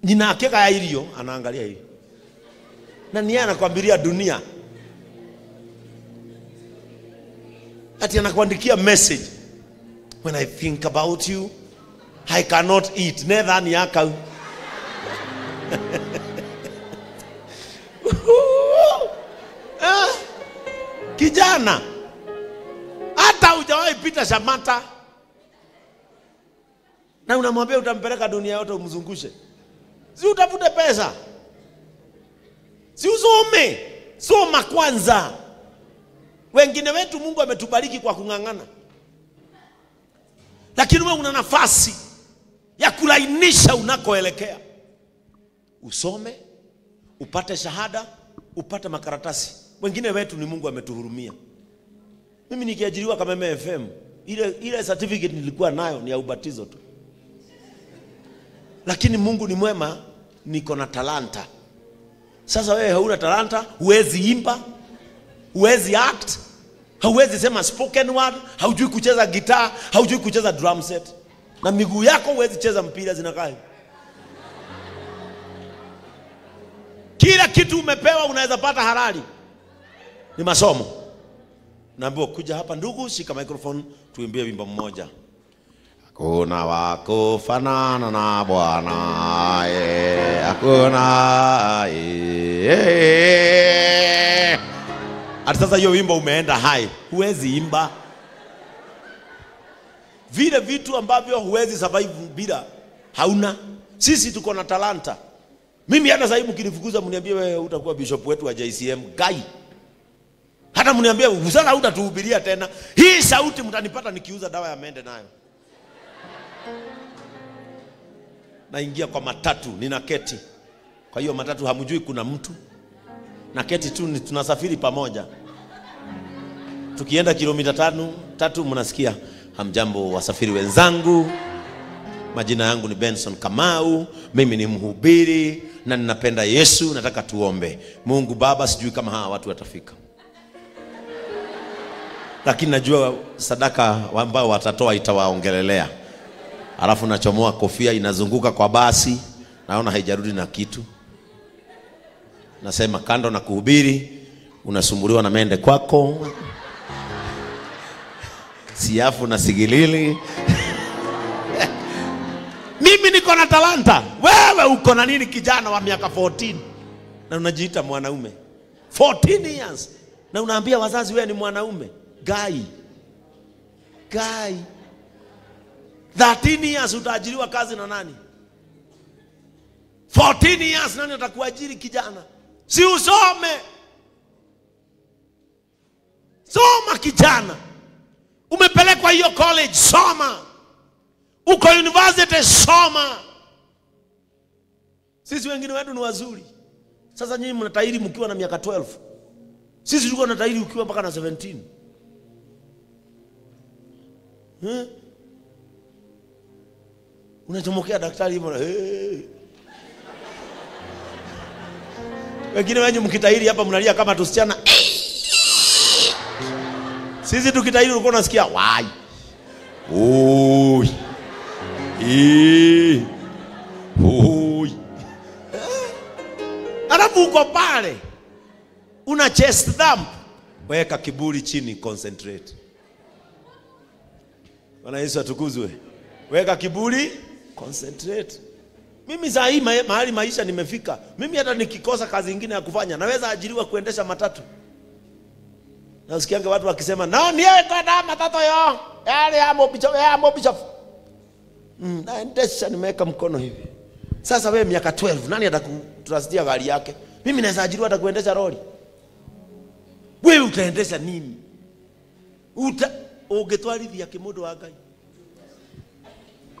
Nyina akigaya irio anaangalia hivi. Na ni yeye anakuambiria dunia. Ati anakuandikia message. When I think about you, I cannot eat. Neither ni yaka. Kijana, hata hujawahi pita Shamata. Na unamwambia utampeleka dunia yote umzungushe. Si utafute pesa. Si usome. Soma kwanza. Wengine wetu Mungu ametubariki kwa kung'ang'ana. Lakini wewe una nafasi ya kulainisha unakoelekea. Usome, upate shahada, upate makaratasi. Wengine wetu ni Mungu ametuhurumia. Mimi nikiajiriwa kama MFM, ile certificate nilikuwa nayo ni ya ubatizo tu. Lakini Mungu ni mwema, niko na talanta. Sasa wewe hauna talanta, huwezi imba, huwezi act, hauwezi sema spoken word, haujui kucheza gitaa, haujui kucheza drum set. Na miguu yako huwezi cheza mpira, zinakaa. Kila kitu umepewa unaweza pata halali. Ni masomo. Naambiwa kuja hapa ndugu, shika microphone tuimbie wimbo mmoja. Hakuna wa kufanana na Bwana, hakuna. Hata sasa hiyo wimbo umeenda high, huwezi imba. Vile vitu ambavyo huwezi survive bila, hauna. Sisi tuko na talanta. Mimi hata sasa hivi mkinifukuza mniambie wewe utakuwa bishop wetu wa JCM guy. Hata mniambie sasa hutatuhubiria tena. Hii sauti mtanipata nikiuza dawa ya mende nayo. Naingia kwa matatu, ninaketi. Kwa hiyo matatu hamjui kuna mtu. Naketi tu, tunasafiri pamoja. Tukienda kilomita 3 mnasikia hamjambo wasafiri wenzangu. Majina yangu ni Benson Kamau, mimi ni mhubiri na ninapenda Yesu, nataka tuombe. Mungu Baba, sijui kama hawa watu watafika. Lakini najua sadaka ambao watatoa itawaongelelea. Alafu nachomoa kofia inazunguka kwa basi, naona haijarudi na kitu. Nasema kando na kuhubiri, unasumbuliwa na mende kwako. Siafu na sigilili. Mimi niko na talanta. Wewe uko na nini kijana wa miaka 14? Na unajiita mwanaume. 14 years. Na unaambia wazazi wewe ni mwanaume. Guy. Guy. 13 years utaajiriwa kazi na nani? 14 years nani atakuajiri kijana? Si usome. Soma kijana. Umepelekwa hiyo college, soma. Uko university, soma. Sisi wengine wetu ni wazuri. Sasa nyinyi mnatahiri mkiwa na miaka 12. Sisi tulikuwa tunatahiri ukiwa mpaka na 17. Unachomokea daktari hivyo. Hey. Wengine wenyu mkitahiri hapa mnalia kama tusichana. Sisi tukitahiri ulikuwa unasikia wai. Oi. Oi. Alafu uko pale una chest thump. Weka kiburi chini, concentrate. Bwana Yesu atukuzwe. Weka kiburi, concentrate. Mimi saa hii mahali maisha nimefika. Mimi hata nikikosa kazi nyingine ya kufanya, naweza ajiriwa kuendesha matatu. Na usikiange watu wakisema, "No, niye kwenda matatu yo. Yale ya mobicho, ya mobicho." Naendesha nimeweka mkono hivi. Sasa wewe miaka 12, nani atakutrustia gari yake? Mimi naweza ajiriwa hata kuendesha lori. Wewe utaendesha nini? Ungetwarithia kimundu wa Ngai.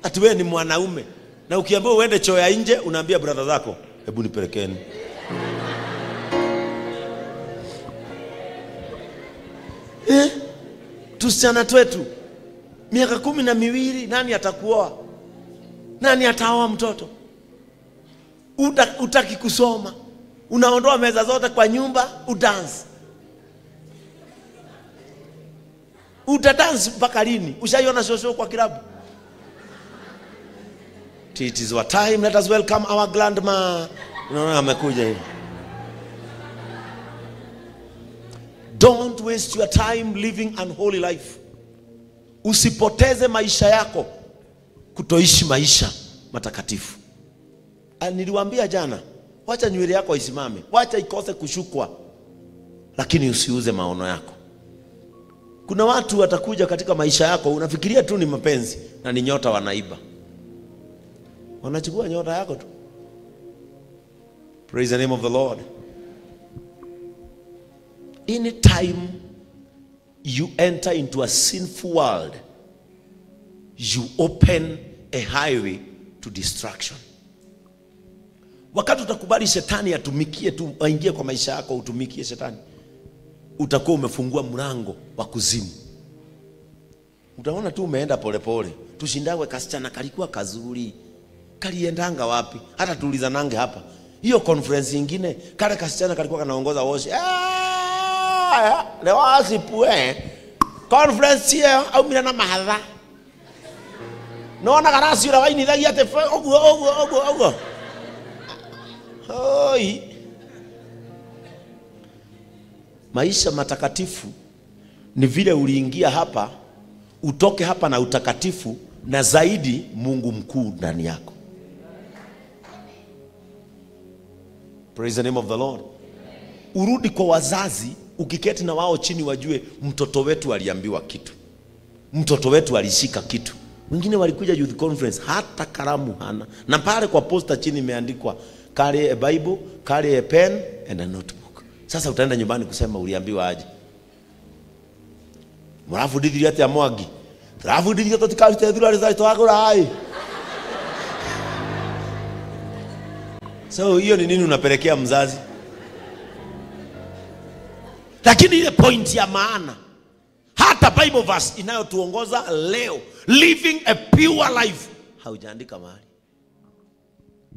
Ati wewe ni mwanaume. Na ukiambiwa uende choo ya nje, unaambia brother zako, hebu nipelekeni. Tusichana twetu miaka 12, nani atakuoa? Nani ataoa mtoto? Utaki kusoma. Unaondoa meza zote kwa nyumba, udance. Utadance mpaka lini? Ushaiona shosho kwa kilabu? It is our time, let us welcome our grandma. Unaona amekuja hivi. Don't waste your time living unholy life. Usipoteze maisha yako kutoishi maisha matakatifu. Niliwaambia jana, wacha nywele yako isimame, wacha ikose kushukwa, lakini usiuze maono yako. Kuna watu watakuja katika maisha yako, unafikiria tu ni mapenzi na ni nyota wanaiba. Wanachukua nyota yako tu. Praise the name of the Lord. Anytime you enter into a sinful world, you open a highway to destruction. Wakati utakubali shetani atumikie tu, aingie kwa maisha yako, utumikie shetani, utakuwa umefungua mlango wa kuzimu. Utaona tu umeenda polepole. Tushindawe kasichana kalikuwa kazuri, kaliendanga wapi? Hata tuulizanange hapa. Hiyo conference nyingine, kale kasichana kalikuwa kanaongoza woshi. Leo asipue. Conference hiyo au mimi na mahadha. Naona karasi ura waini thagi ate oguo oguo oguo oguo. Hoi. Maisha matakatifu ni vile uliingia hapa, utoke hapa na utakatifu na zaidi Mungu mkuu ndani yako. Praise the name of the Lord. Urudi kwa wazazi, ukiketi na wao chini wajue mtoto wetu aliambiwa kitu. Mtoto wetu alishika kitu. Wengine walikuja youth conference hata kalamu hana. Na pale kwa poster chini imeandikwa carry a Bible, carry a pen and a notebook. Sasa utaenda nyumbani kusema uliambiwa aje? Murafundithirio atia Mwangi? Turafundithio tutikarute thurari za twagura ai. So hiyo ni nini unapelekea mzazi? Lakini ile point ya maana, hata Bible verse inayotuongoza leo, living a pure life, haujaandika mahali.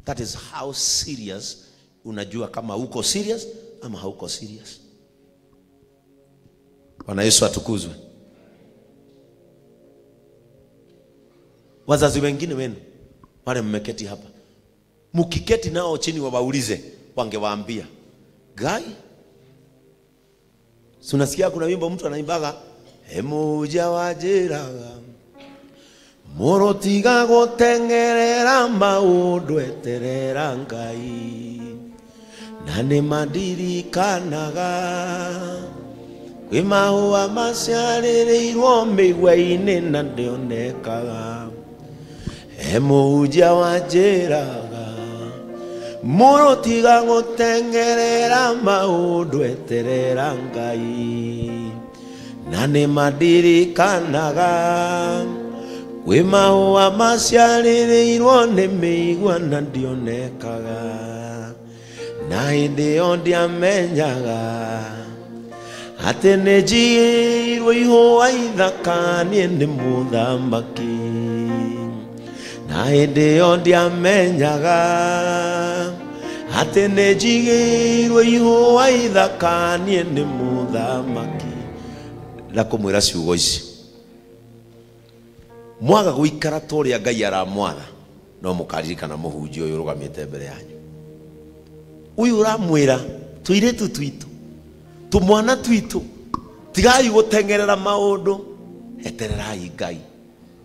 That is how serious unajua kama uko serious ama hauko serious. Bwana Yesu atukuzwe. Wazazi wengine wenu wale mmeketi hapa, mkiketi nao chini wawaulize, wangewaambia Gai, si unasikia kuna wimbo mtu anaimbaga, emuja wajiraga morotiga gotengerera maundu eterera Ngai na nĩ mandirikanaga kwĩ mahũa maciarĩrĩirwo mĩigua-inĩ na ndĩonekaga emuja wajiraga morotiga gotengerera maundu eterera Ngai na nĩ mandirikanaga kwĩ mahũa maciarĩrĩirwo nĩ mĩigua na ndĩonekaga na hĩndĩ ĩyo ndiamenyaga atĩ nĩ njigĩirwo ihũa ithaka niĩ nĩ mũthamaki na hĩndĩ ĩyo ndiamenyaga atĩ nĩ njigĩirwo ihũa ithaka niĩ nĩ mũthamaki. Ndakũmwĩra ciugo ici, mwaga gũikara ta ũrĩa Ngai aramwatha no mũkaririkana mũhunjia ũyũ ũrũgamĩte mbere yanyu. Ũyũ ũramwĩra tũirĩtu twitũ, tũmwana twitũ, tigai gũteng'erera maũndũ, etererai Ngai.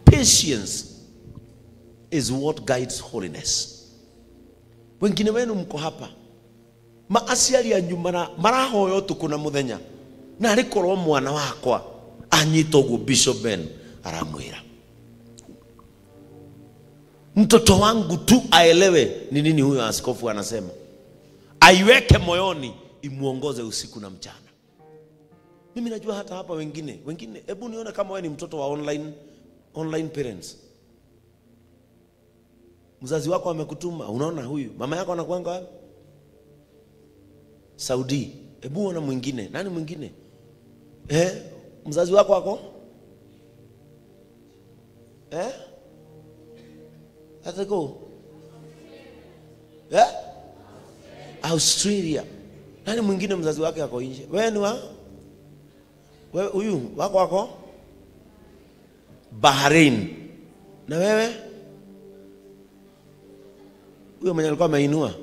Patience is what guides holiness. Wengine wenu mko hapa, maaciari anyu marahoya ũtukũ na mũthenya, na arĩ korwo mwana wakwa anyita ũguo Bishop Ben aramwĩra mtoto wangu tu aelewe ni nini huyo askofu anasema, aiweke moyoni, imuongoze usiku na mchana. Mimi najua hata hapa wengine, hebu nione kama wewe ni mtoto wa online parents. Mzazi wako amekutuma, unaona huyu mama yako anakuanga wapi? Saudi. Hebu ona mwingine, nani mwingine? Mzazi wako wako? Hata go. Australia. Nani mwingine mzazi wake ako nje? Wewe ni wa? Wewe huyu wako wako? Bahrain. Na wewe? Huyo mwenye alikuwa ameinua.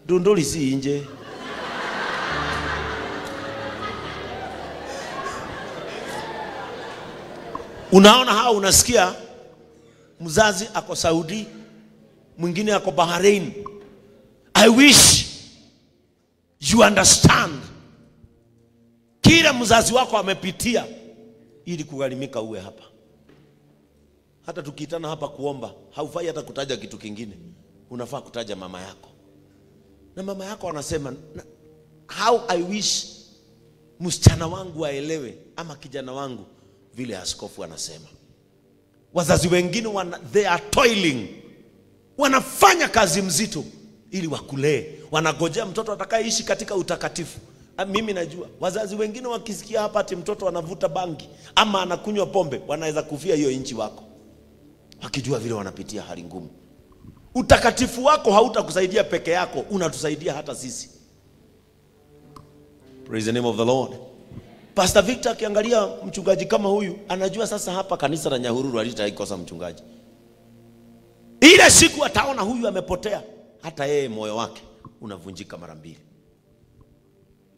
Dondoli si nje. Unaona hao, unasikia mzazi ako Saudi, mwingine ako Bahrain. I wish you understand kila mzazi wako amepitia ili kugharimika uwe hapa. Hata tukiitana hapa kuomba, haufai hata kutaja kitu kingine. Unafaa kutaja mama yako. Na mama yako anasema, how I wish msichana wangu aelewe ama kijana wangu vile askofu anasema. Wazazi wengine they are toiling. Wanafanya kazi mzito ili wakulee. Wanagojea mtoto atakayeishi katika utakatifu. Mimi najua wazazi wengine wakisikia hapa ati mtoto anavuta bangi ama anakunywa pombe, wanaweza kufia hiyo inchi wako, wakijua vile wanapitia hali ngumu. Utakatifu wako hautakusaidia peke yako, unatusaidia hata sisi. Praise the name of the Lord. Pastor Victor akiangalia mchungaji kama huyu, anajua sasa hapa kanisa la Nyahururu halitaikosa mchungaji. Ile siku ataona huyu amepotea, hata yeye moyo wake unavunjika mara mbili.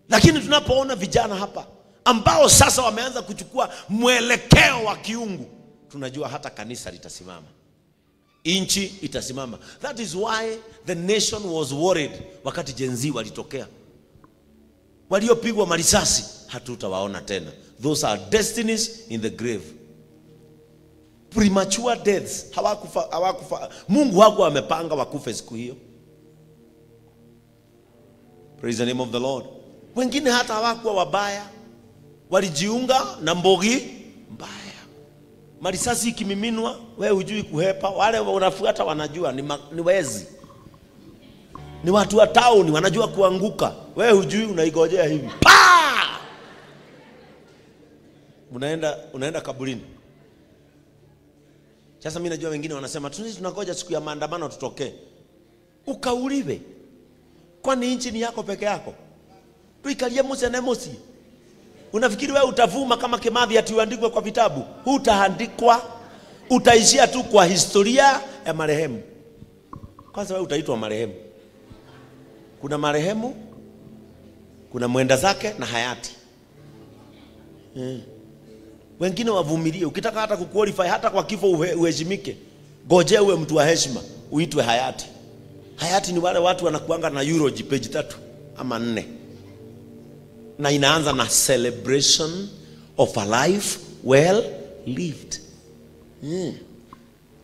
Lakini tunapoona vijana hapa ambao sasa wameanza kuchukua mwelekeo wa kiungu, tunajua hata kanisa litasimama, inchi itasimama. That is why the nation was worried wakati Gen Z walitokea. Waliopigwa marisasi hatutawaona tena. Those are destinies in the grave. Premature deaths. Hawakufa. Mungu hakuwa amepanga wakufe siku hiyo. Praise the name of the Lord. Wengine hata hawakuwa wabaya, walijiunga na mbogi mbaya. Marisasi ikimiminwa, wewe hujui kuhepa, wale wanafuata wanajua ni wezi. Ni watu wa town wanajua kuanguka. Wewe hujui, unaigojea hivi. Pa! Unaenda kaburini. Sasa mimi najua wengine wanasema tunangoja siku ya maandamano tutokee. Ukauliwe. Kwani nchi ni yako peke yako? Tuikalie Musa na Mosi. Unafikiri wewe utavuma kama Kimathi ati uandikwe kwa vitabu? Hutaandikwa. Utaishia tu kwa historia ya marehemu. Kwanza wewe utaitwa marehemu. Kuna marehemu, kuna mwenda zake na hayati. Wengine wavumilie. Ukitaka hata kuqualify hata kwa kifo uheshimike, gojea uwe mtu wa heshima, uitwe hayati. Hayati ni wale watu wanakuanga na eulogy page 3 ama 4. Na inaanza na celebration of a life well lived.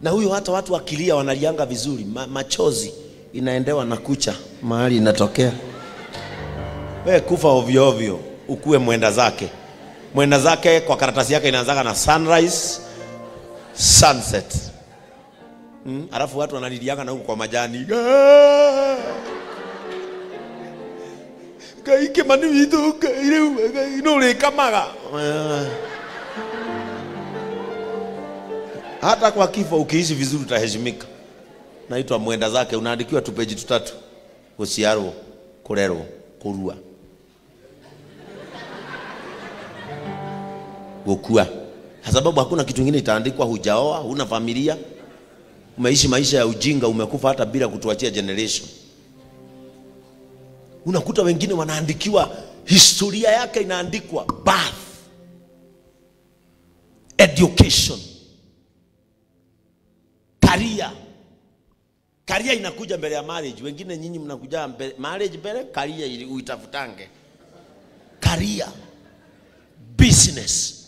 Na huyo hata watu wakilia wanalianga vizuri, machozi inaendewa na kucha mahali inatokea. Wewe kufa ovyo ovyo, ukue mwenda zake. Mwenda zake kwa karatasi yake inaanzaga na sunrise, sunset. Alafu watu wanalilianga na huko kwa majani. Kaike mani vitu kai no kamaga. Hata kwa kifo ukiishi vizuri utaheshimika. Naitwa mwenda zake, unaandikiwa tu page 3. Guciarwo, kurerwo, kurua, gukua. Kwa sababu hakuna kitu kingine itaandikwa. Hujaoa, huna familia, umeishi maisha ya ujinga, umekufa hata bila kutuachia generation. Unakuta wengine wanaandikiwa historia yake inaandikwa birth, education, career. Career inakuja mbele ya marriage. Wengine nyinyi mnakuja mbele, marriage mbele, career ili uitafutange. Career, business.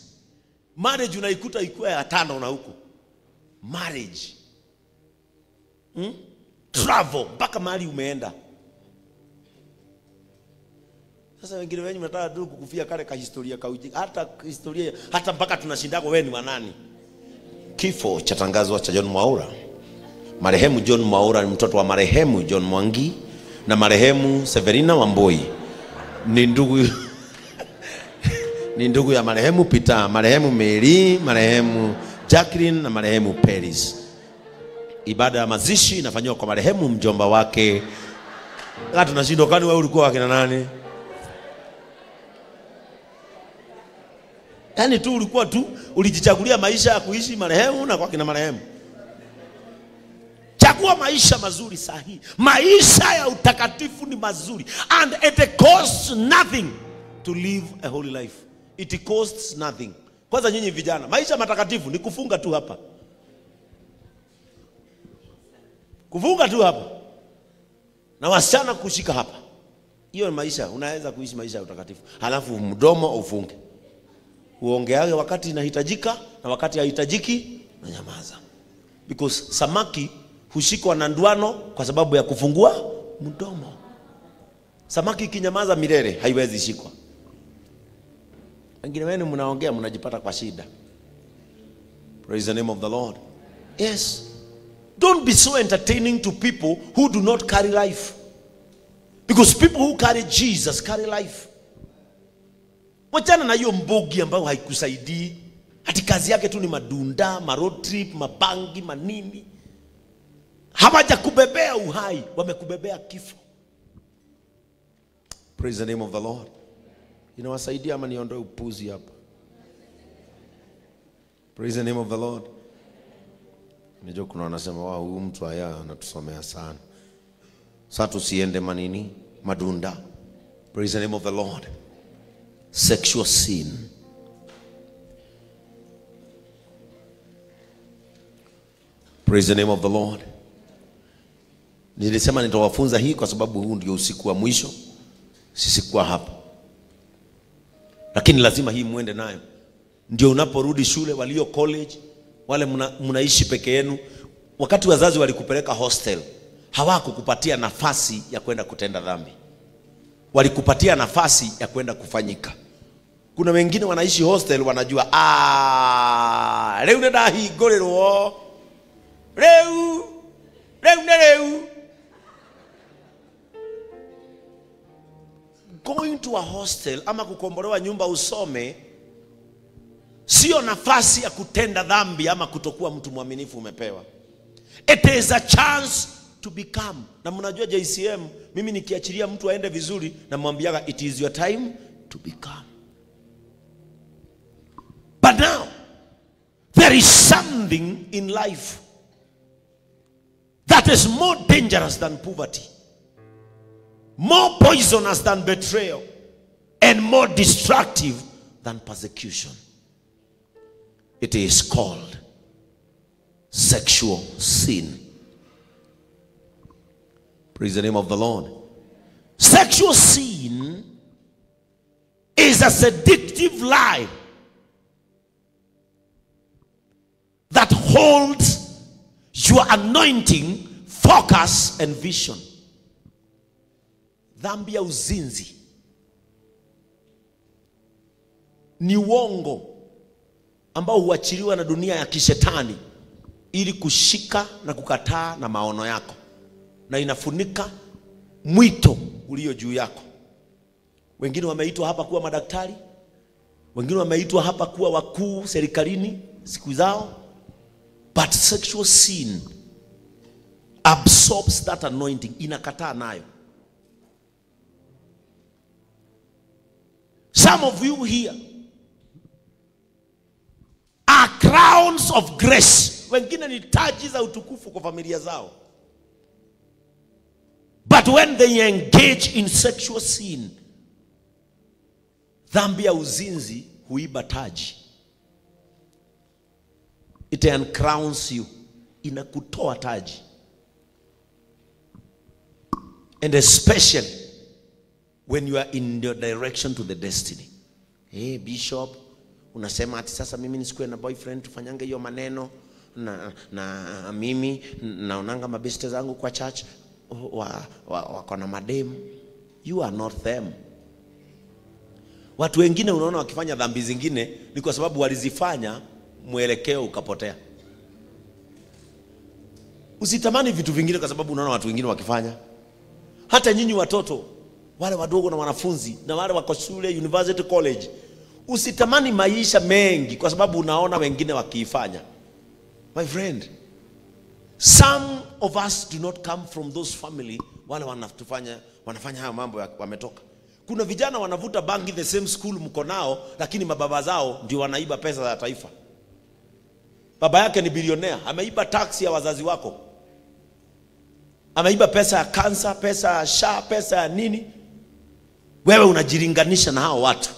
Marriage unaikuta ikuwa ya 5 na huko. Marriage. Travel mpaka mahali umeenda. Sasa wengine wenyu mnataka tu kukufia kale ka historia ka ujinga. Hata historia, hata mpaka tunashindako wewe ni wanani. Kifo cha tangazwa cha John Mwaura. Marehemu John Mwaura ni mtoto wa marehemu John Mwangi na marehemu Severina Wambui. Ni ndugu ni ndugu ya marehemu Peter, marehemu Mary, marehemu Jacqueline na marehemu Paris. Ibada ya mazishi inafanywa kwa marehemu mjomba wake. Hata tunashindwa, kwani wewe ulikuwa wakina nani? Yaani tu ulikuwa tu ulijichagulia maisha ya kuishi marehemu na kwa kina marehemu. Cha Chagua maisha mazuri sahihi. Maisha ya utakatifu ni mazuri. And it costs nothing to live a holy life. It costs nothing. Kwanza nyinyi vijana, maisha matakatifu ni kufunga tu hapa. Kufunga tu hapa. Na wasichana kushika hapa. Hiyo ni maisha, unaweza kuishi maisha ya utakatifu. Halafu mdomo ufunge. Uongeage wakati inahitajika na wakati haihitajiki na nyamaza. Because samaki hushikwa na nduano kwa sababu ya kufungua mdomo. Samaki ikinyamaza milele haiwezi shikwa. Wengine wenu mnaongea mnajipata kwa shida. Praise the name of the Lord. Yes. Don't be so entertaining to people who do not carry life. Because people who carry Jesus carry life. Wachana na hiyo mbogi ambayo haikusaidii. Hati kazi yake tu ni madunda, ma road trip, mabangi, manini. Hawajakubebea uhai, wamekubebea kifo. Praise the name of the Lord. Inawasaidia ama niondoe upuzi hapa? Praise the name of the Lord. Unajua kuna wanasema wao huyu mtu haya anatusomea sana. Sasa tusiende manini madunda. Praise the name of the Lord. Sexual sin. Praise the name of the Lord. Nilisema nitawafunza hii kwa sababu huu ndio usiku wa mwisho. Sisi kwa hapa. Lakini lazima hii muende nayo. Ndio unaporudi shule, walio college, wale mnaishi peke yenu. Wakati wazazi walikupeleka hostel, hawakukupatia nafasi ya kwenda kutenda dhambi. Walikupatia nafasi ya kwenda kufanyika. Kuna wengine wanaishi hostel wanajua, leo ndahingũrĩrwo. Leo leo leo. Going to a hostel ama kukombolewa nyumba usome sio nafasi ya kutenda dhambi ama kutokuwa mtu mwaminifu umepewa. It is a chance to become. Na mnajua JCM, mimi nikiachilia mtu aende vizuri namwambiaga it is your time to become. But now there is something in life that is more dangerous than poverty, more poisonous than betrayal, and more destructive than persecution. It is called sexual sin. Praise the name of the Lord. Sexual sin is a seductive lie that holds your anointing, focus, and vision. Dhambi ya uzinzi ni uongo ambao huachiliwa na dunia ya kishetani ili kushika na kukataa na maono yako, na inafunika mwito ulio juu yako. Wengine wameitwa hapa kuwa madaktari, wengine wameitwa hapa kuwa wakuu serikalini siku zao. But sexual sin absorbs that anointing, inakataa nayo. Some of you here are crowns of grace. Wengine ni taji za utukufu kwa familia zao. But when they engage in sexual sin, dhambi ya uzinzi huiba taji. It uncrowns you. Inakutoa taji. And especially when you are in your direction to the destiny. Hey bishop, unasema ati sasa mimi nisikuwe na boyfriend tufanyange hiyo maneno na mimi naonanga mabeste zangu kwa church wako na mademu. You are not them. Watu wengine unaona wakifanya dhambi zingine ni kwa sababu walizifanya mwelekeo ukapotea. Usitamani vitu vingine kwa sababu unaona watu wengine wakifanya. Hata nyinyi watoto wale wadogo na wanafunzi na wale wako shule, university, college, usitamani maisha mengi kwa sababu unaona wengine wakiifanya. My friend, some of us do not come from those family wale wanafanya hayo mambo wametoka. Kuna vijana wanavuta bangi the same school mko nao, lakini mababa zao ndio wanaiba pesa za taifa. Baba yake ni bilionea, ameiba tax ya wazazi wako. Ameiba pesa ya kansa, pesa ya SHA, pesa ya nini. Wewe unajilinganisha na hao watu.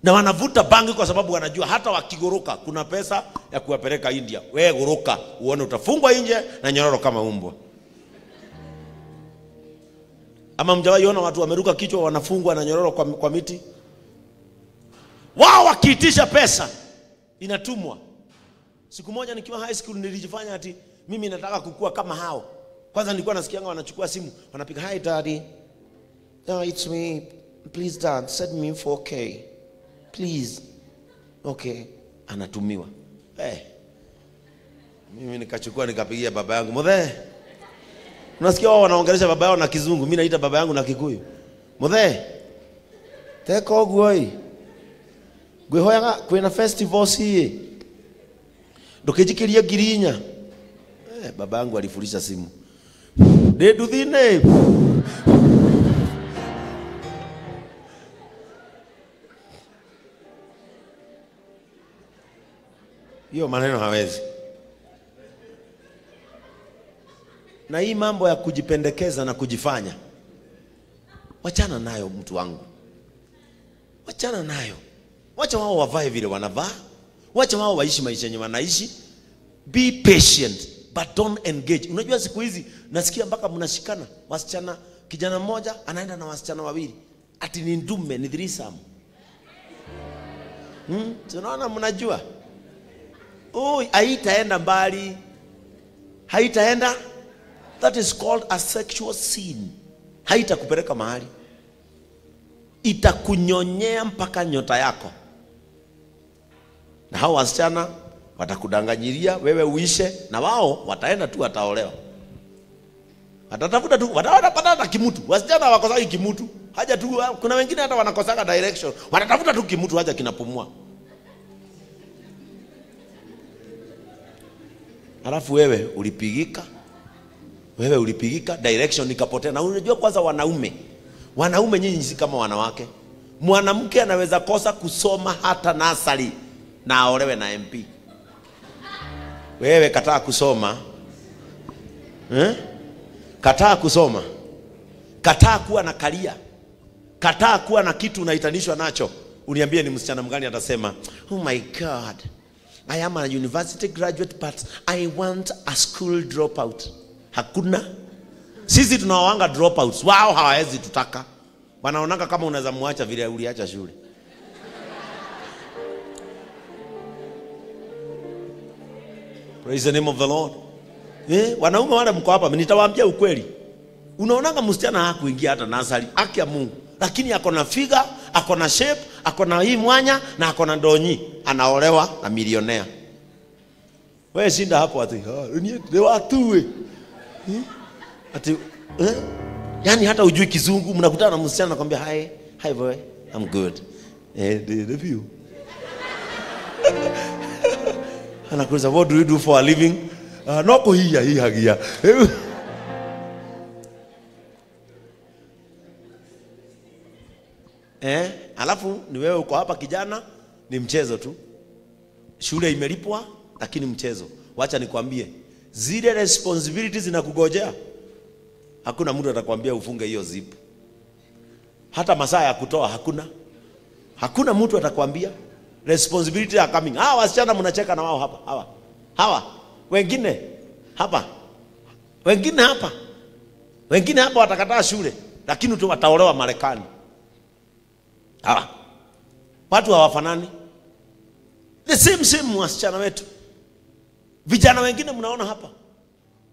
Na wanavuta bangi kwa sababu wanajua hata wakigoroka kuna pesa ya kuwapeleka India. Wewe goroka uone utafungwa nje na nyororo kama umbwa. Ama mjawahi ona watu wameruka kichwa wanafungwa na nyororo kwa miti? Wao wakiitisha pesa inatumwa. Siku moja nikiwa high school nilijifanya ati mimi nataka kukua kama hao. Kwanza nilikuwa nasikianga wanachukua simu, wanapiga, "Hi daddy. Oh, it's me. Please dad, send me 4K. Please." Okay, anatumiwa. Mimi nikachukua nikapigia baba yangu, "Muthe." Unasikia wao wanaongelesha baba yao na Kizungu, mimi naita baba yangu na Kikuyu. "Muthe. Teko guoi. Ngwihoyaga kwina festivals hii. Ndukijikirie 4,000." Baba yangu alifurisha simu. "Ndi nduthine." Hiyo maneno hawezi. Na hii mambo ya kujipendekeza na kujifanya, wachana nayo mtu wangu. Wachana nayo. Wacha wao wavae vile wanavaa. Wacha wao waishi maisha yenye wanaishi. Be patient but don't engage. Unajua siku hizi nasikia mpaka mnashikana wasichana, kijana mmoja anaenda na wasichana wawili. Ati ni ndume, ni threesome. Tunaona mnajua. Oh, haitaenda mbali. Haitaenda. That is called a sexual sin. Haitakupeleka mahali. Itakunyonyea mpaka nyota yako. Na hao wasichana watakudanganyiria wewe uishe, na wao wataenda tu wataolewa. Watatafuta tu, watapata hata kimutu. Wasichana hawakosagi kimutu. Haja tu, kuna wengine hata wanakosaga direction. Watatafuta tu kimutu haja kinapumua. Halafu wewe ulipigika. Wewe ulipigika, direction ikapotea. Na unajua kwanza wanaume. Wanaume nyinyi si kama wanawake. Mwanamke anaweza kosa kusoma hata nasari na aolewe na MP. Wewe kataa kusoma. Kataa kusoma. Kataa kuwa na karia. Kataa kuwa na kitu unaitanishwa nacho. Uniambie ni msichana mgani atasema, "Oh my God, I am a university graduate but I want a school dropout." Hakuna. Sisi tunawanga dropouts. Wao hawawezi tutaka. Wanaonanga kama unaweza muacha vile uliacha shule. Praise the name of the Lord. Wanaume wale mko hapa, nitawaambia ukweli. Unaonanga msichana hakuingia hata nasari, haki ya Mungu. Lakini ako na figure, ako na shape, ako na hii mwanya na ako na ndonyi. Anaolewa na milionea. Wewe shinda hapo ati, ni watu we. Ati, Yaani hata hujui Kizungu, mnakutana na msichana anakuambia, "Hi, hi boy, I'm good." The view. Anakuuliza, "What do you do for a living?" No kuhiya hihagia. Alafu ni wewe uko hapa kijana, ni mchezo tu. Shule imelipwa lakini mchezo. Wacha nikwambie, zile responsibilities zinakugojea. Hakuna mtu atakwambia ufunge hiyo zip. Hata masaa ya kutoa hakuna. Hakuna mtu atakwambia. Responsibility are coming. Hawa wasichana mnacheka na wao hapa. Hawa. Hawa. Wengine hapa. Wengine hapa. Wengine hapa watakataa shule, lakini tu wataolewa Marekani. Hawa. Watu hawafanani. The same wasichana wetu. Vijana wengine mnaona hapa.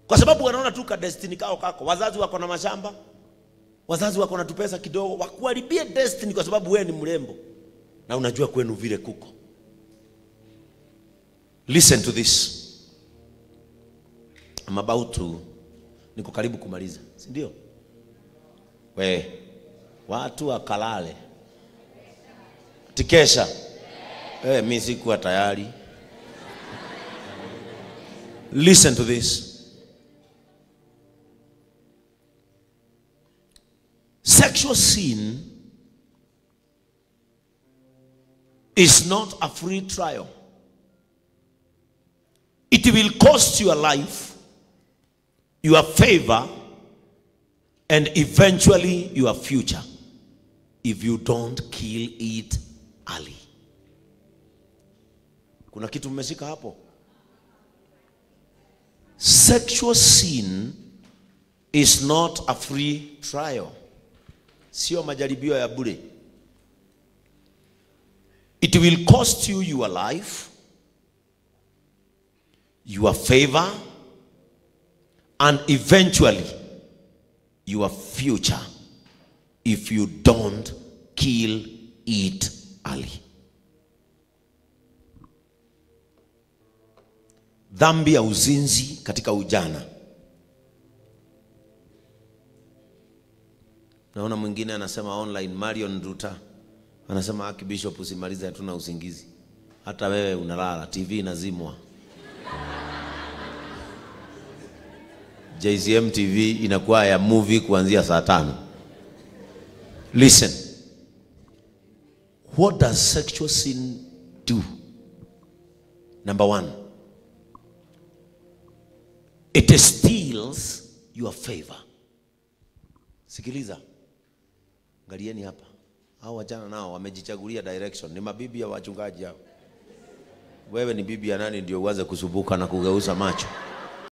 Kwa sababu wanaona tu ka destiny kao kako. Wazazi wako na mashamba. Wazazi wako na tupesa kidogo. Wakuharibie destiny kwa sababu wewe ni mrembo. Na unajua kwenu vile kuko. Listen to this. I'm about to, niko karibu kumaliza, si ndio? We, watu wakalale. Tikesha. Mimi sikuwa tayari. Listen to this. Sexual sin is not a free trial. It will cost your life, your favor, and eventually your future if you don't kill it early. Kuna kitu mmeshika hapo? Sexual sin is not a free trial. Sio majaribio ya bure. It will cost you your life, your favor, and eventually your future if you don't kill it early. Dhambi ya uzinzi katika ujana. Naona mwingine anasema online, Marion Ruta anasema Aki Bishop usimalize, hatuna usingizi. Hata wewe unalala, TV inazimwa. JCM TV inakuwa ya movie kuanzia saa 5. Listen. What does sexual sin do? Number one, it steals your favor. Sikiliza. Angalieni hapa. Hao wachana nao wamejichagulia direction. Ni mabibi ya wachungaji hao. Wewe ni bibi ya nani ndio uanze kusumbuka na kugeuza macho?